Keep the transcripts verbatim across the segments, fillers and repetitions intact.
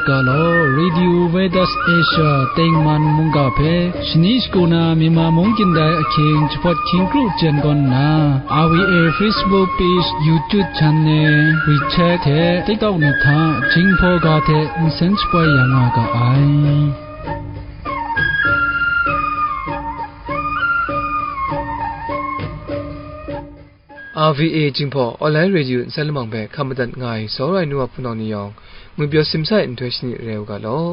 Ga law, Radio Veritas Asia tengman mungga hpe shani shagu na Myanmar mung kyin dai ahkying jahpawt hkying kru jen gawn nna, R V A Facebook page, YouTube channel, WeChat hte TikTok ni hta Jinghpaw ga hte nsen shapoi ya nga ga ai. R V A Jinghpaw Online Radio nsen lamang hpe hkam madat nga ai, sawra ai nu wa hpunau ni yawng, ngwi pyaw simsa ai nhtoi shani re u ga law.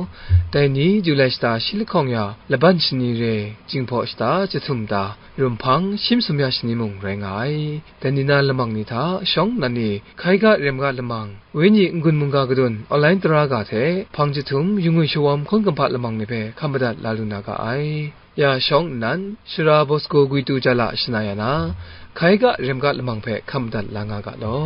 Dai ni, Julai shata shi lahkawng ya, laban shani re, Jinghpaw shata jahtum ta, Rumhpang shim sum ya shani mung rai nga ai. Dai ni na lamang ni hta, shawng nnan ni, hkai ga rem ga lamang, wenyi n-gun mungga kadun, online tara ga hte, hpang jahtum, yu ngwi shawawm hkun kumhpa lamang ni hpe hkam madat la lu na ga ai. Ya shawng nnan, Sara Bosco Gwitu Jala shana ya na, hkai ga rem ga lamang hpe hkam madat la nga ga law.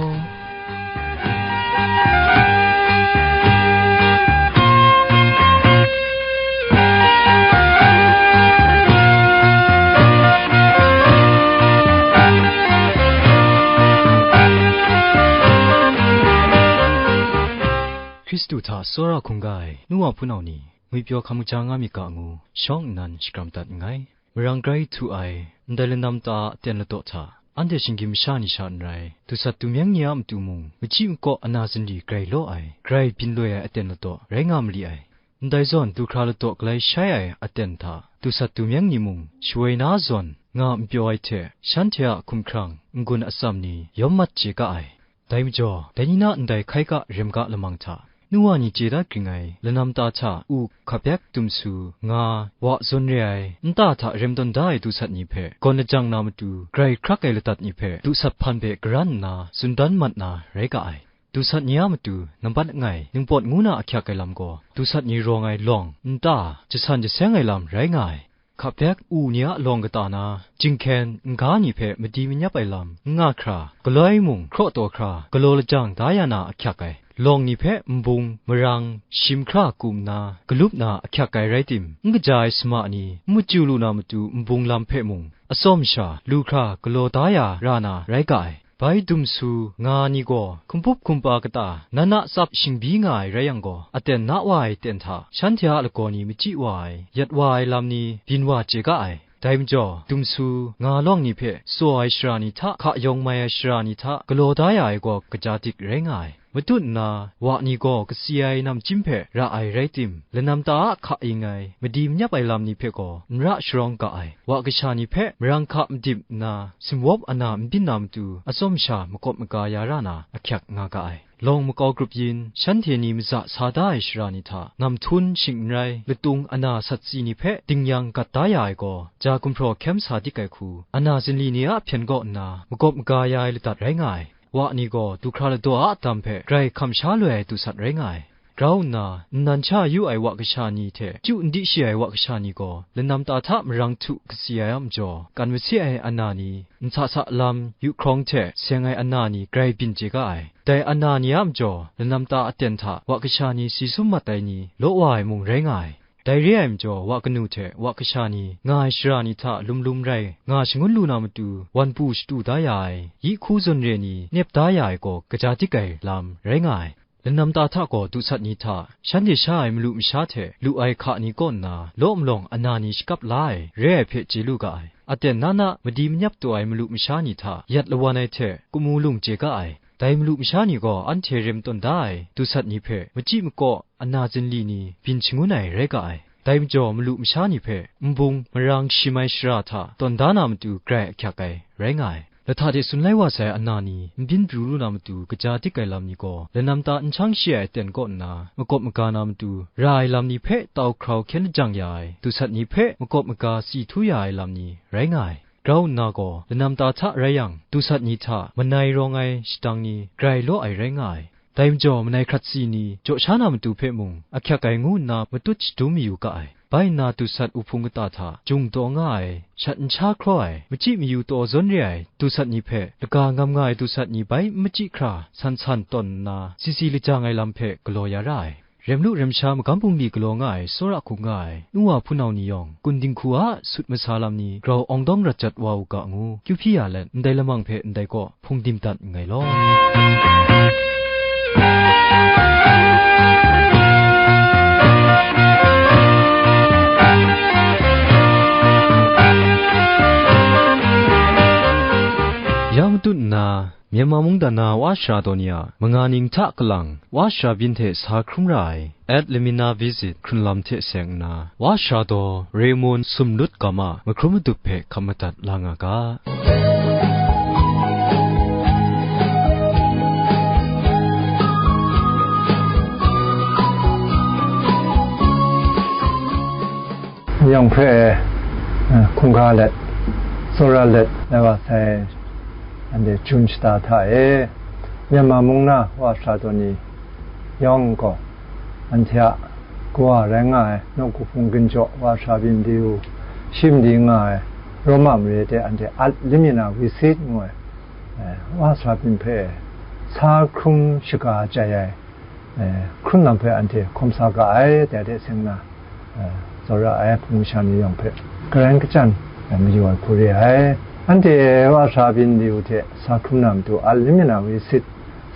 Hkristu hta tsawra hkungga ai nu wa hpunau ni, ngwi pyaw hkam kaja nga myit ga ngu, shawng nnan shakram dat nngai. Marang grai htu ai, ndai lanam ta a aten ladaw hta, anhte shinggyim masha ni sha n rai, dusat dumyeng ni a matu mung, machyi makaw ana zinli grai law ai, grai byin loi ai aten ladaw rai nga mali ai. Ndai zawn du hkra ladaw galai shai ai aten hta, dusat dumyeng ni mung, shawoi na zawn nga n pyaw ai hte, shanhte a hkumhkrang n-gun atsam ni yawm mat chye ga ai. Dai majaw, dai ni na ndai hkai ga rem ga lamang hta, nu wa ni chye da ging ai lanam ta hta u, hkabyak, dumsu, nga, wa zawn re ai nta hta rem tawn da ai dusat ni hpe gawn lajang na matu, grai hkrak ai ladat ni hpe dusat hpan hpe garan nna tsun dan mat na rai ga ai. Dusat ni a matu nambat langai ningpawt ngu na ahkyak ai lam gaw, dusat ni rawng ai lawng, nta, jasan jaseng ai lam rai nga ai. Hkabyak u ni a lawng kata na, jinghkyen, n-ga ni hpe madi manyap ai lam n nga hkra, galoi mung hkraw taw hkra, galaw lajang da ya na ahkyak ai. Lawng ni hpe nbung, marang, shim hkra kum nna, galup na ahkyak ai rai tim, n kaja ai sama ni n machyu lu na matu nbung lam hpe mung, atsawm sha lu hkra galaw da ya ra na rai ga ai. Bai dumsu, nga ni gaw hkumpup hkumpa kata, nan a tsap shingbyi nga ai rai yang gaw, aten na wa ai ten hta, shanhte a lagaw ni machyi wa ai, yat wa ai lam ni byin wa chye ga ai. Dai majaw, dumsu, nga lawng ni hpe tsaw ai shara ni hta, hka yawng mai ai shara ni hta, galaw da ya ai gaw kaja dik rai nga ai. Matut nna, wa ni gaw kasi ai namchyim hpe ra ai rai tim, lanam ta a hka ing ai, madi manyap ai lam ni hpe gaw n ra sharawng ga ai. Wa kasha ni hpe marang hka madip nna, sumwawp ana n byin na matu, atsawm sha makawp maga ya ra na ahkyak nga ga ai. Lawng makau grup yin, shanhte ni maza sa da ai shara ni hta, ngam htum shing n rai, latung ana satsi ni hpe dingyang gat da ya ai gaw, ja gumhpraw hkyem sa dik ai hku, ana zinli ni a hpyen kaw nna, makawp maga ya ai ladat rai nga ai. Wa ni gaw du hkra ladaw a dam hpe grai hkam sha loi ai dusat rai nga ai. Grau nna, nnan sha yu ai wa kasha ni hte chyu n di shi ai wa kasha ni gaw, lanam ta hta marang htu kasi ai a majaw, kan mase ai ana ni, nsa sa lam, yu hkrawng hte seng ai ana ni grai byin chye ga ai. Dai ana ni a majaw, lanam ta aten hta wa kasha ni si sum mat ai ni, law wa ai mung rai nga ai. Dai re ai majaw, wa kanu hte wa kasha ni nga ai shara ni hta lum lum rai nga shangun lu na matu, wan pu shatu da ya ai, yi hku zawn re ni nep da ya ai gaw, kaja dik ai lam rai nga ai. Lanam ta hta gaw dusat ni hta, shanhte sha ai malu masha hte lu ai hka ni kaw nna, law malawng ana ni shakap la ai, re ai hpe chye lu ga ai. Aten na na madi manyap taw ai malu masha ni hta, yat lawan ai hte, kamu lung chye ga ai. Dai malu masha ni gaw anhte rem tawn da ai dusat ni hpe, machyi makaw, ana zinli ni byin shangun ai rai ga ai. Dai majaw, malu masha ni hpe nbung marang shim ai shara hta tawn da na matu grai ahkyak ai rai nga ai. Lahta de tsun lai wa sai ana ni n byin pru lu na matu kaja dik ai lam ni gaw, lanam ta n shang shi ai aten kaw nna, makawp maga na matu ra ai lam ni hpe tau hkrau hkyen lajang ya ai, dusat ni hpe makawp maga si htu ya ai lam ni rai nga ai. Grau nna gaw, lanam ta hta rai yang, dusat ni hta manai rawng ai shadang ni grai law ai rai nga ai. Dai majaw, manai hkrat si ni jaw sha na matu hpe mung, ahkyak ai ngu nna matut shadum mayu ga ai. Bai nna, dusat uhpung kata hta jung taw nga ai, shat n sha hkraw ai, machyi mayu taw zawn re ai dusat ni hpe, laga ngam nga ai dusat ni bai n machyi hkra, san san tawn nna, si si lajang ai lam hpe galaw ya ra ai. Rem lu rem sha magam bungli galaw nga ai, tsawra hkung nga ai, nu wa hpunau ni yawng, kun dinghku a sut masa lam ni grau awng dawng rat jat wa u ga ngu, kyu hpyi ya let, ndai lamang hpe ndai kaw hpung dim dat nngai law. Myanmar mungdan na wa sara daw ni a manga ning hta kalang, wa sara byin hte sa hkrum ra ai At Lamina Visit hkrunlam hte seng nna, wa sara daw Raymond Sumlut Gam a mahkrum madup hpe hkap madat la nga ga. Yawng hpe, eh, hkungga let, tsawra let, lai wa sai, anhte Jun shata hta e, Myanmar mung na wa sara daw ni yawng gaw, anhte a kawa rai nga ai, nawku hpung ginjaw wa sara byin de u, shim di nga ai, Roma mare de anhte At Lamina Visit ngu ai, eh, wa sara byin hpe sa hkrum shaga jai ai, eh, hkrunlam hpe anhte hkawm sa ga ai, dai hte seng na, eh, tsawra ai hpung masha ni yawng hpe garan kachyan, eh, mayu ai hku re ai. Anhte wa sara byin de u hte sa hkrum na matu At Lamina Visit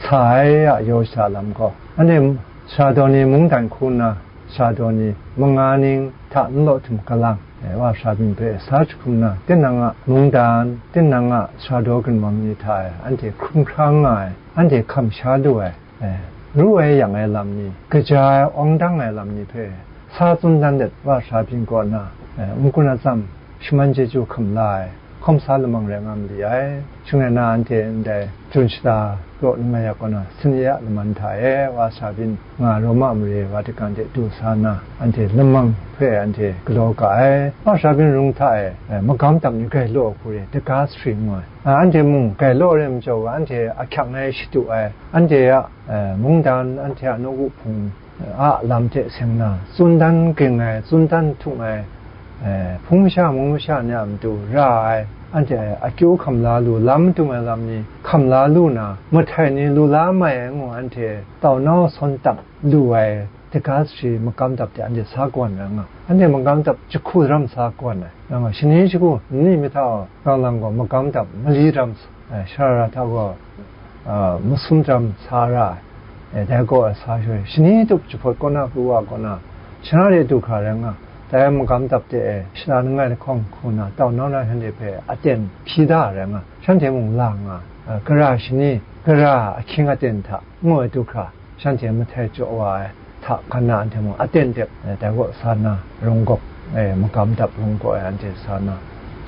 sa ai a yaw shada lam gaw, anhte sara daw ni mungdan hku nna, sara daw ni manga ning hta n law htum galang, eh, wa sara byin hpe sa jahkrum na, tinang a mungdan, tinang a sara daw ginwang ni hta e anhte hkrum hkra nga ai, anhte hkam sha lu ai, eh, ru ai yang ai lam ni, kaja ai awng dang ai lam ni hpe sa tsun dan let, wa sara byin kaw na, eh, n-gun atsam shaman chyeju hkam la ai, hkawm sa lamang rai nga ma li ai. Shing rai na, anhte ndai Jun shata kaw langai yak kaw na, Sinayak laman hta e wa sara byin nga Roma mare Vatican de du sa na, anhte lamang hpe anhte galaw ga ai. Wa sara byin rung hta e, eh, magam dap ni grai law ai hku re, daga sahri ngu ai. Ah, anhte mung grai law ai majaw, anhte ahkyang e shadu ai, anhte a, eh, mungdan, anhte a nawku hpung a lam hte seng na, tsun dan ging ai, tsun dan htung ai, eh, hpung masha, mung masha ni a matu ra ai, anhte akyu hkam la lu, lam madung ai lam ni hkam la lu na, mahtai ni lu la mai ai ngu, anhte tau nau sawn tap lu ai, daga sahri magam dap de anhte sa kawan ai nga, anhte magam dap jahku daram sa kawan ai nga, shani shagu ni mi hta gaw, lang lang gaw magam dap mali daram, eh, sharara hta gaw, ah, masum daram sa ra ai, eh, dai kaw ai sa shoi, shani tup jahpawt kaw na, pru wa kaw na, shana de du hkra rai nga, dai magam dap de e, shana langai lahkawng hku na, tau nau na shanhte hpe aten hpyi da rai nga, shanhte mung la nga, eh, gara shani, gara ahkying aten hta, ngu ai du hkra, shanhte mahtai jaw wa ai, hta hkan na anhte mung aten dep, eh, dai kaw sa na, rung gawk, eh, magam dap rung gaw ai anhte sa na,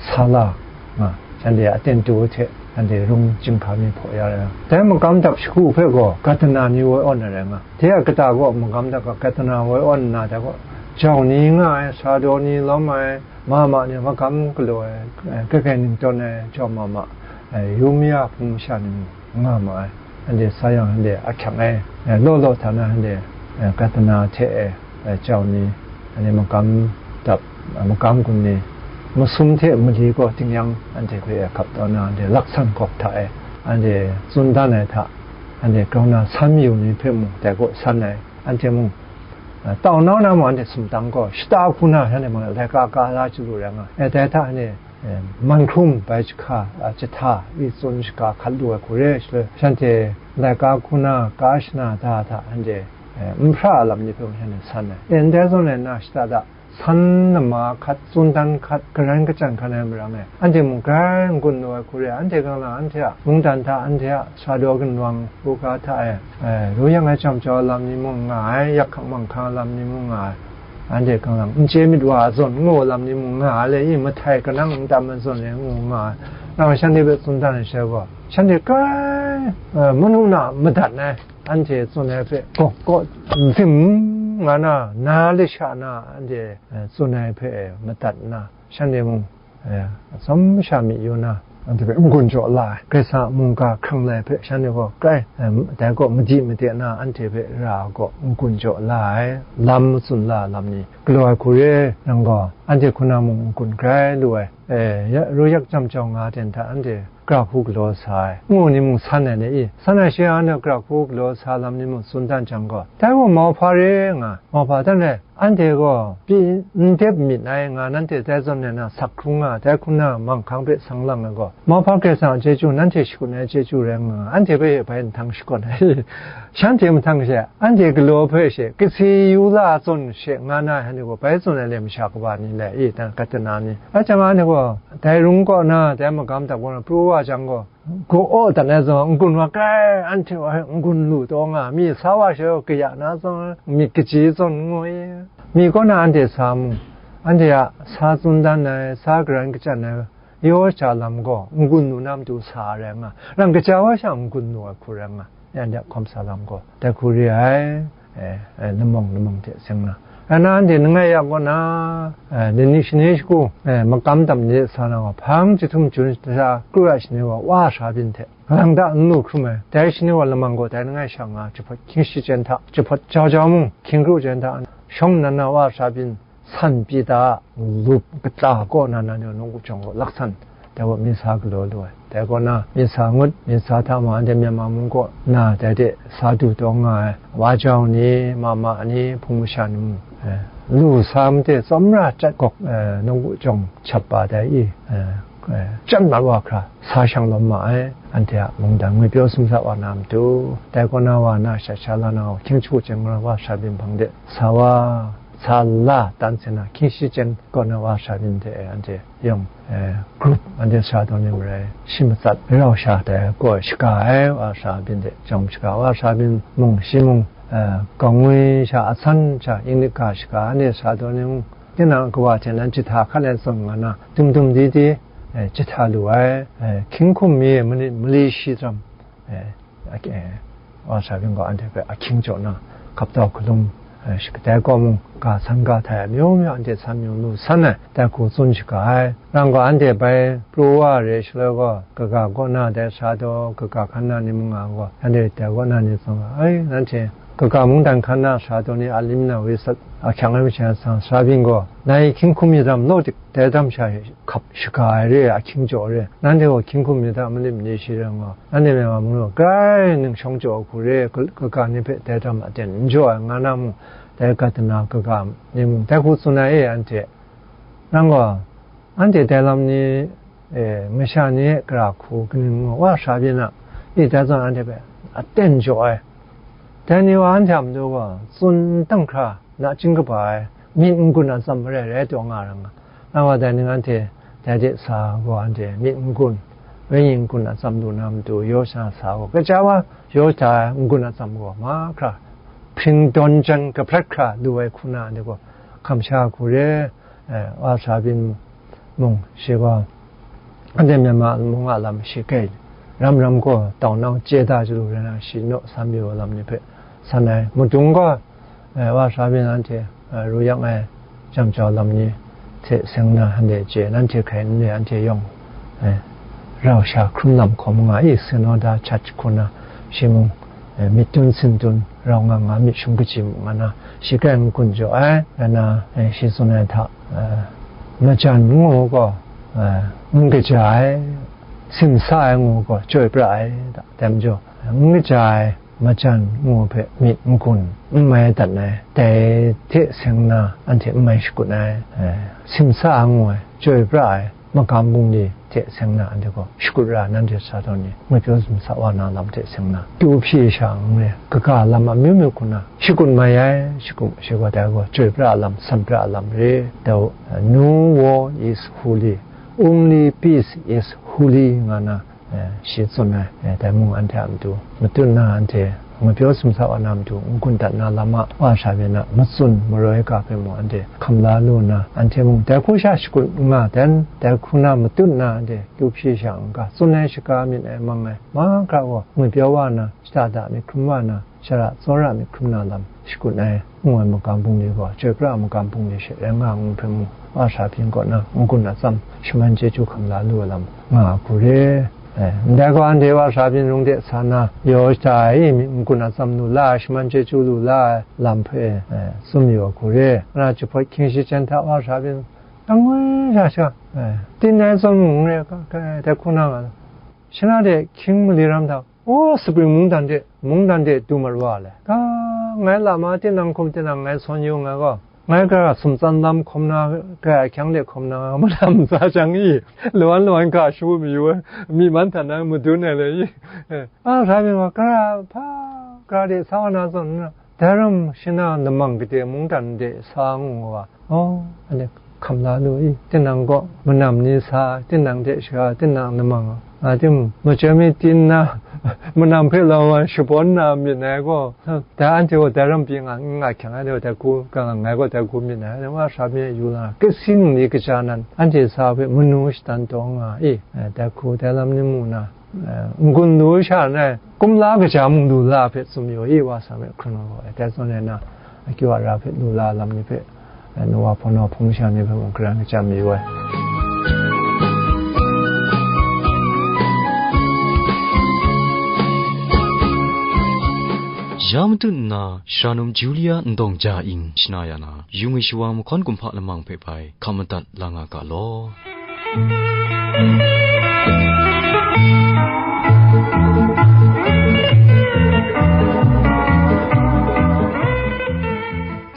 sa la nga, shanhte aten tu hte, shanhte rung chyinghka mi hpaw ya rai nga. Dai magam dap shagu hpe gaw, gatana ni woi awn ai rai nga. De a kata gaw magam dap a gatana woi awn nna, dai gaw, jau ni nga ai, sara daw ni lawm ai, mama ni magam galaw ai, eh, kai kai ning tawn ai jau mama, eh, yu maya hpung masha ni mung nga ma ai. Anhte sa yang, anhte ahkyang e, eh, law law hta na, anhte, eh, gatana hte e, eh, jau ni, anhte magam dap, eh, magam gun ni, masum hte mali gaw ting yang, anhte hpe e hkap taw na, anhte laksan gawk hta e, anhte tsun dan ai hta, anhte grau na san mayu ni hpe mung dai kaw san ai, anhte mung, eh, tau nau na mung anhte sumtang gaw, shata hku na, shanhte mung laika ka la chyalu rai nga, eh, dai hta anhte, eh, man hkrum bai jahka, ah, jahta, i tsun shaga hkat lu ai hku re ai shaloi, shanhte laika hku na, ka shana da hta, anhte, eh, n hpra lam ni hpe mung shanhte san ai. E, ndai zawn e na shata da, san nama hkat, tsun dan hkat, garan kachyan hkan ai marang e, anhte mung grai n-gun lu ai hku re ai. Anhte galaw, anhte a mungdan hta, anhte a sara daw ginwang hkruga hta e, eh, ru yang ai jam jau lam ni mung nga ai, yak hkang mang hkang lam ni mung nga ai, anhte galaw, n chye myit wa a zawn ngu lam ni mung nga ai, le i mahtai kanang n tam ai zawn e ngu nga ai, nang shanhte hpe tsun dan ai sha gaw, shanhte grai, eh, manu na madat ai, anhte tsun ai hpe gaw, gaw, dim nga na, na lasha na, anhte, eh, tsun ai hpe madat nna, shanhte mung, eh, atsawm sha myi yu na, anhte hpe n-gun jaw la ai, Karai Kasang a mungga hkrang lai hpe shanhte gaw grai, eh, dai gaw madi made na, anhte hpe ra gaw n-gun jaw la ai, lam matsun la ai lam ni galaw ai hku re ai, nang gaw, anhte hku na mung n-gun grai lu ai, eh, ya, ru yak jam jau nga ten hta, anhte gara hku galaw sa ai, ngu ni mung san ai le i, san ai she anhte gara hku galaw sa lam ni mung tsun dan jang gaw, dai gaw mauhpa re nga, mauhpa dan re, anhte gaw pyi n dep myit ai nga, nanhte dai zawn e na sak hkrung nga, dai hku na manghkang hpe sang lang ai gaw, mauhpa Karai Kasang a chyeju, nanhte shakut ai chyeju rai nga, anhte hpe bai nhtang shakawn ai, shanhte mahtang she, anhte galaw hpe she, kasi yu la zawn she nga na, anhte gaw bai tsun ai le masha kaba ni le, i, dan gatana ni, a jang anhte gaw, dai rung kaw na, dai magam dap kaw na pru wa jang gaw, Gaw aw dat ai zawn, n-gun wa kai, anhte wa n-gun lu taw nga, mi sa wa she kaya na zawn, myit kaji zawn ngu i, mi kaw na anhte sa mu, anhte a sa tsun dan ai, sa garan kachyan ai, yaw sha lam gaw n-gun lu na matu sa rai nga, rang kaja wa sha n-gun lu ai hku rai nga, anhte a hkawm sa lam gaw dai hku re ai. E, e, namawng namawng hte seng na, rai na, anhte langai ya kaw na, e, lani shani shagu, e, makam tam ni sa na wa, hpang jahtum jun sha kru ya shani wa, wa sha byin hte lang da n lu hkrum ai. Dai shani wa lamang gaw, dai langai sha nga, jahpawt hkying shi chyen hta, jahpawt jau jau mung, hkying kru chyen hta, shawng nnan na wa sha byin, san pyi ta, lup kata kaw na, na ni nawku jawng gaw laksan, dai gaw myit sa galaw lu ai. Dai kaw na, myit sa ngut, myit sa hta ma, anhte Myanmar mung kaw na, dai hte sa du taw nga ai, wa jau ni, mama ni, hpung masha ni mung, eh, lu sa made, tsawmra chyat gawk, eh, nawku jawng shap pa dai i, eh, eh, chyat mat wa hkra, sa shang lawm ma ai, anhte a mungdan ngwi pyaw sumsa wa na matu, dai kaw na wa na sha sha la na, hkying shagu chyen wa sha byin hpang de, sa wa, sa la, dan hte na, hkying shi chyen kaw na wa sha byin hte, anhte yawng, eh, group anhte sara tawn ni marai, shi matsat rau sha dai gaw shaga ai wa sara byin hte, jawm shaga wa sara byin mung, shi mung, eh, gaw ngwi sha, asan sha, English ga shaga anhte sara tawn ni mung, tinang kawa hte nan jahta hkan ai zawn nga na, dum dum di di, eh, jahta lu ai, eh, hkying hkum mi mali, mali shi daram, eh, a, eh, wa sara byin gaw anhte hpe ahkying jaw na, hkap tau hkalum, eh, shi kadai kaw mung, ga san ga htai ai, amyu myu anhte san myung lu san ai, dai hku tsun shaga ai. Rang gaw, anhte bai pru wa re shaloi gaw, kaga kaw na dai sara taw, kaga hkan na ni mung nga gaw, anhte dai kaw na ni tsun ga, "Ai, nanhte kaga mungdan hkan na sara taw ni a lim na woi sat, ahkyang ai masha san, sara byin gaw, nai hkying hkum mi daram law dik, dai daram sha hkap shaga ai re, ahkying jaw re, nanhte gaw hkying hkum mi hta mali mali shi rai nga, nanhte Myanmar mung gaw grai ning shawng jaw ai hku re, ka-, kaga ni hpe dai daram aten n jaw ai nga na mung, dai gat dana kaga ni mung dai hku tsun ai e, anhte." Nang gaw, anhte dai lam ni, e, masha ni e gara hku kaning ngu wa sara byin a, i dai zawn anhte hpe aten jaw ai. Dai ni wa anhte a matu gaw tsun n dang hkra, nachying kaba ai, myit n-gun atsam marai rai taw nga ra nga. Nang gaw dai ning anhte dai de sa gaw, anhte myit n-gun, wenyi n-gun atsam lu na matu, yaw sha sa gaw, kaja wa yaw sha ai n-gun atsam gaw mahkra, hpring dawn jan kahprat hkra lu ai hku na, anhte gaw hkam sha hku re, eh, wa sara byin mung, shi gaw, anhte Myanmar mung a lam shi kai, ram ram gaw tau nau chye da chyalu rai na, shi naw san pyi wa lam ni hpe san ai. Mudung gaw, eh, wa sara byin anhte, eh, ru yang ai jam jau lam ni hte seng na, anhte chye, nanhte hkai n re, anhte yawng, eh, rau sha hkrum lam hkawm nga i, Synod Church hku na, shi mung, eh, myit tun sin tun rau nga nga myit shum kaji mu nga na, shi kai n-gun jaw ai, rai na, eh, shi tsun ai hta, eh, majan ngu gaw, eh, n kaja ai, simsa ai ngu gaw chyoi pra ai, dai majaw, n kaja ai majan ngu hpe myit n-gun n mai dat ai, dai hte seng na anhte n mai shakut ai, eh, simsa ai ngu ai, chyoi pra ai, magam bungli hte seng na anhte gaw shakut ra, nanhte sara tawn ni ngwi pyaw sumsa wa na lam hte seng na, kyu hpyi sha n re, kaga lam amyu myu hku na shakut mai ai, shakut shi gaw dai gaw chyoi pra lam, san pra lam re, dau, "No war is holy, only peace is holy," nga na, eh, shi tsun ai, eh, dai mung anhte a matu matut na, anhte ngwi pyaw sumsa wa na matu n-gun dat na lam a, wa sara byin a matsun maroi ga hpe mung anhte hkam la lu nna, anhte mung dai hku sha shakut nga dan, dai hku na matut na anhte kyu hpyi sha n ga, tsun ai shaga myit ai mang ai mahkra gaw ngwi pyaw wa na, shada da myit hkrum wa na, shara tsawra myit hkrum na lam shakut ai, ngu ai magam bungli gaw, chyoi pra ai magam bungli she rai nga ngu hpe mung, wa sara byin kaw na n-gun atsam shaman chyeju hkam la lu ai lam nga hku re. Eh, ndai gaw, anhte wa sara byin rung de sa na, yaw sha ai myit n-gun atsam lu la ai, shaman chyeju lu la ai lam hpe, eh, tsun mayu ai hku re. Nna jahpawt hkying shi chyen hta wa sara byin, dang woi sha sha, eh, tin ai zawn mung n re, ka, ka, dai hku na nga, shana de hkying mali ram hta, o, Spring mungdan de, mungdan de du mat wa le. Ga, ngai lama tinang hkum tinang ngai sawn yu nga gaw, ngai gara sumtsan lam hkawm na, gara ahkyang de hkawm na, malam sa jang i, lawan lawan ga shu mayu ai, myi man hta na madun ai le i, a, sara myit wa, gara hpa, gara de sa wa na zawn nna, dai ram shana lamang gade mungdan de sa ngu wa, o, anhte hkam la lu i? Tinang kaw manam ni sa, tinang hte shara, tinang lamang, a, tim, majoi mi tin na, manam hpe law wa shabawn na myit ai gaw, dai anhte gaw dai ram pyi nga, n nga hkyang ai, dai hku ga nga, ngai gaw dai hku myit ai, wa sha mi yu la, kasi ningli kaja nan, anhte sa hpe manu shadan taw nga i, dai hku, dai lam ni mu na, n-gun lu sha na, kumla kaja mung lu la hpe tsun mayu i, wa sa me hkrum ai gaw, dai zawn e na, akyu ara hpe lu la lam ni hpe, Noa hpawnaw hpung sha ni hpe mung karan kachyam mayu ai. Ya matut nna, Sharanum Julia Ndawng Ja Ing shana ya na, yu ngwi shawa mahkawn kumhpa lamang hpe bai hkam madat la nga ga law.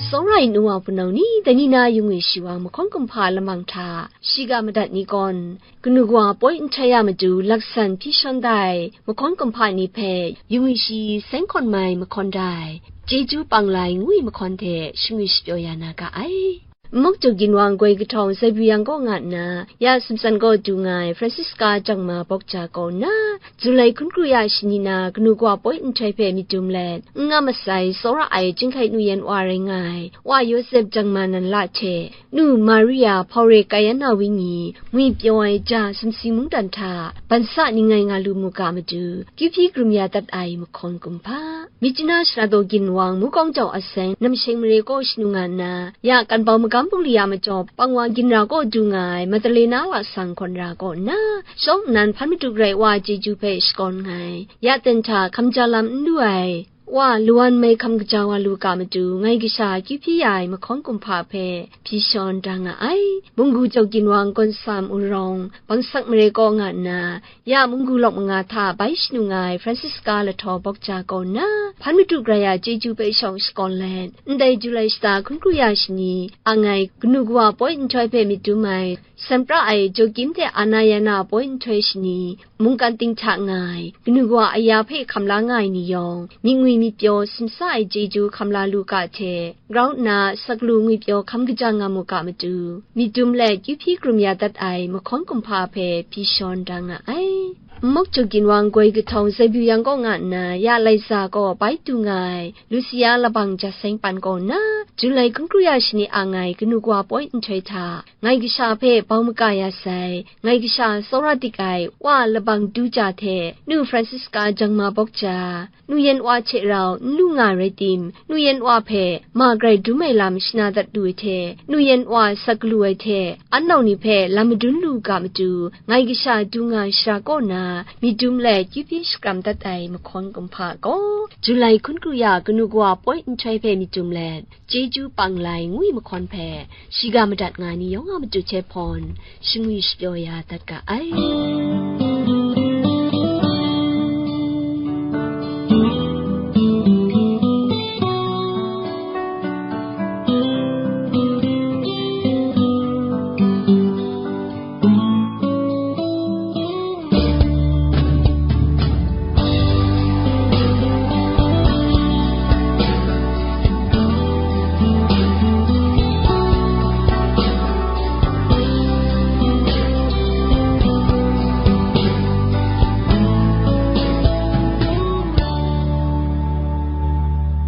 Tsawra ai nu wa hpunau ni, dai ni na yu ngwi shawa mahkawn kumhpa lamang hta, shiga madat ni gawn, kanu kawa poi nhtoi a matu laksan hpyi shawn da ai mahkawn kumhpa ni hpe, yu ngwi shi seng hkawn mai mahkawn da ai, chyeju pang lai ngu ai mahkawn hte shingwi shapyaw ya na ga ai. Nmawk Jaw Ginwang goi kahtawng Zebyu Yang kaw nga nna, ya sumtsan kaw du nga ai Francisca Jangma Bawkja kaw nna, Julai hkun kru ya shani na kanu kawa poi nhtoi hpe myit dum let, n nga masai tsawra ai chyinghkai nu yan wa rai nga ai, Wa Yawsep Jangma nan la hte, nu Maria Hpaure Kayana Winyi, ngwi pyaw ai ja sumsing mungdan hta, bansa ning ngai nga lu mu ga matu, kyu hpyi karum ya dat ai mahkawn kumhpa. Myitkyina Sharadaw Ginwang Mukawng Jau Aseng, Namsheng mare kaw shanu nga nna, ya Kanbau Magam Bungli a majaw, Pangwa Ginra kaw du nga ai Madalena Lasang Hkawn Ra kaw nna, shawng nnan hpan madu garai wa chyeju hpe shakawn nngai, ya ten hta hkam ja lam n lu ai, wa Lawan Mai hkam kaja wa lu ga matu, ngai kasha kyu hpyi ya ai mahkawn kumhpa hpe hpyi shawn da nga ai. Munggu Jau Ginwang Gawnsam Urawng, Bangsak mare kaw nga nna, ya munggu lawk manga hta bai shanu nga ai Francisca Lahtaw Bawkja kaw nna, hpan madu garai a chyeju hpe shawng shakawn let, ndai Julai shata hkun kru ya shani, ang ai kanu kawa poi nhtoi hpe myit dum ai, san pra ai Joakim hte Anayana poi nhtoi shani, mungkan ting hta nga ai, kanu kawa aya hpe hkam la nga ai ni yawng, myit ngwi myit pyaw simsa ai chyeju hkam la lu ga hte, grau nna saklaw ngwi pyaw hkam kaja nga mu ga matu, myit dum let kyu hpyi karum ya dat ai mahkawn kumhpa hpe hpyi shawn da nga ai. Nmawk Jaw Ginwang goi kahtawng Zebyu Yang kaw nga nna, ya Laiza kaw bai du nga ai, Lucia Labang Jaseng Pan kaw nna, Julai hkun kru ya shani ang ai kanu kawa poi nhtoi hta, ngai kasha hpe bau maka ya sai, ngai kasha tsawra dik ai, wa Labang Du Ja hte, nu Francisca Jangma Bawkja, nu yan wa hte rau n lu nga rai tim, nu yan wa hpe ma garai dum ai lam shana dat lu ai hte, nu yan wa sak lu ai hte, an nau ni hpe lam madun lu ga matu, ngai kasha du nga shara kaw na, myit dum let kyu hpyi shakram dat ai mahkawn kumhpa gaw, Julai hkun kru ya kanu kawa poi nhtoi hpe myit dum let, chyeju pang lai ngu ai mahkawn hpe, shiga madat nga ni yawng a matu hte hpawn, shingwi shapyaw ya dat ga ai.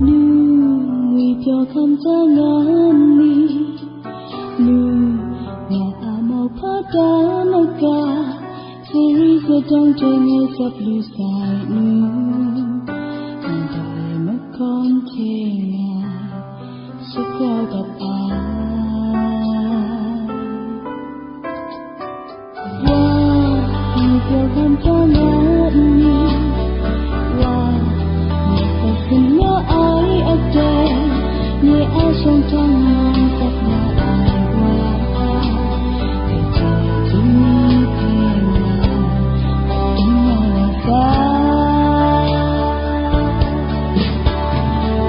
Nu, ngwi pyaw hkam ja nga nni? Nu, nga a mauhpa ta maka, sari sadawng hte ngai tsap lu sai nu, ndai mahkawn hte ngai shagrau dat ai. Wa, ngwi pyaw hkam ja nga nni? Wa, ngai hpe hkun ya ai aten, nye a shawng hta nang tsap nga ai wa, dai hta chyeju ni hpe ngai n nga ra sai.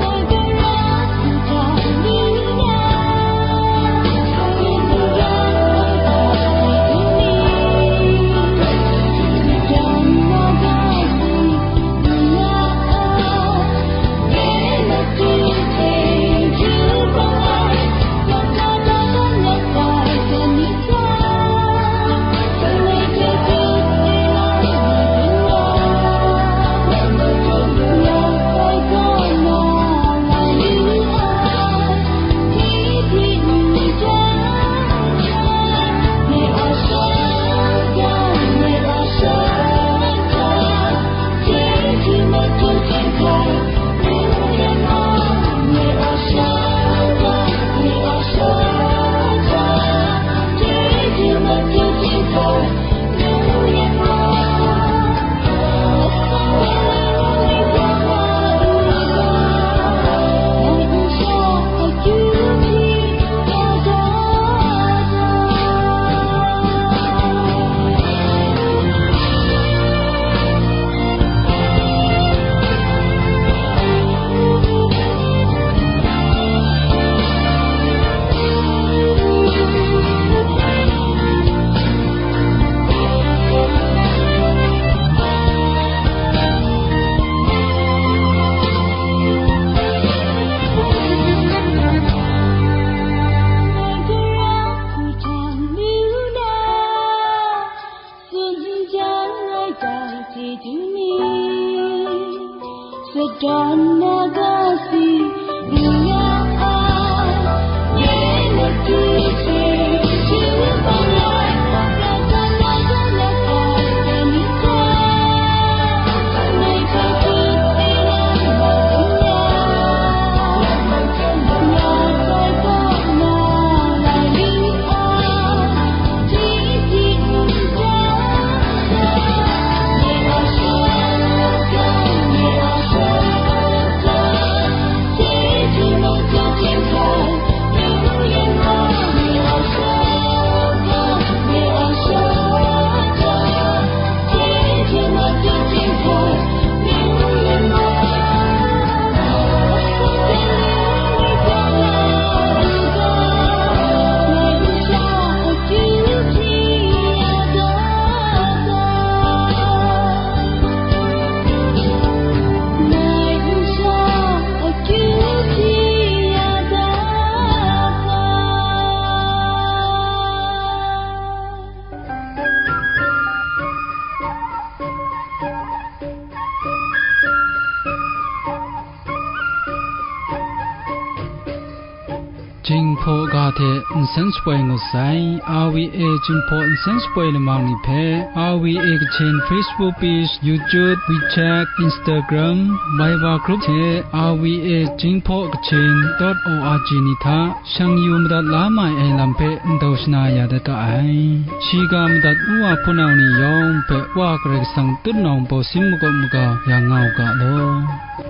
Ngai gaw Jinghpaw ga hte nsen shapoi ngut sai. R V A Jinghpaw nsen shapoi lamang ni hpe R V A Kachin Facebook page, YouTube, WeChat, Instagram, Viber group hte R V A Jinghpaw Kachin dot O R G ni hta shang yu madat la mai ai lam hpe ndau shana ya dat ga ai. Shiga madat nu wa hpunau ni yawng hpe Wa Karai Kasang tutnawng bawsin makawp maga ya nga u ga law.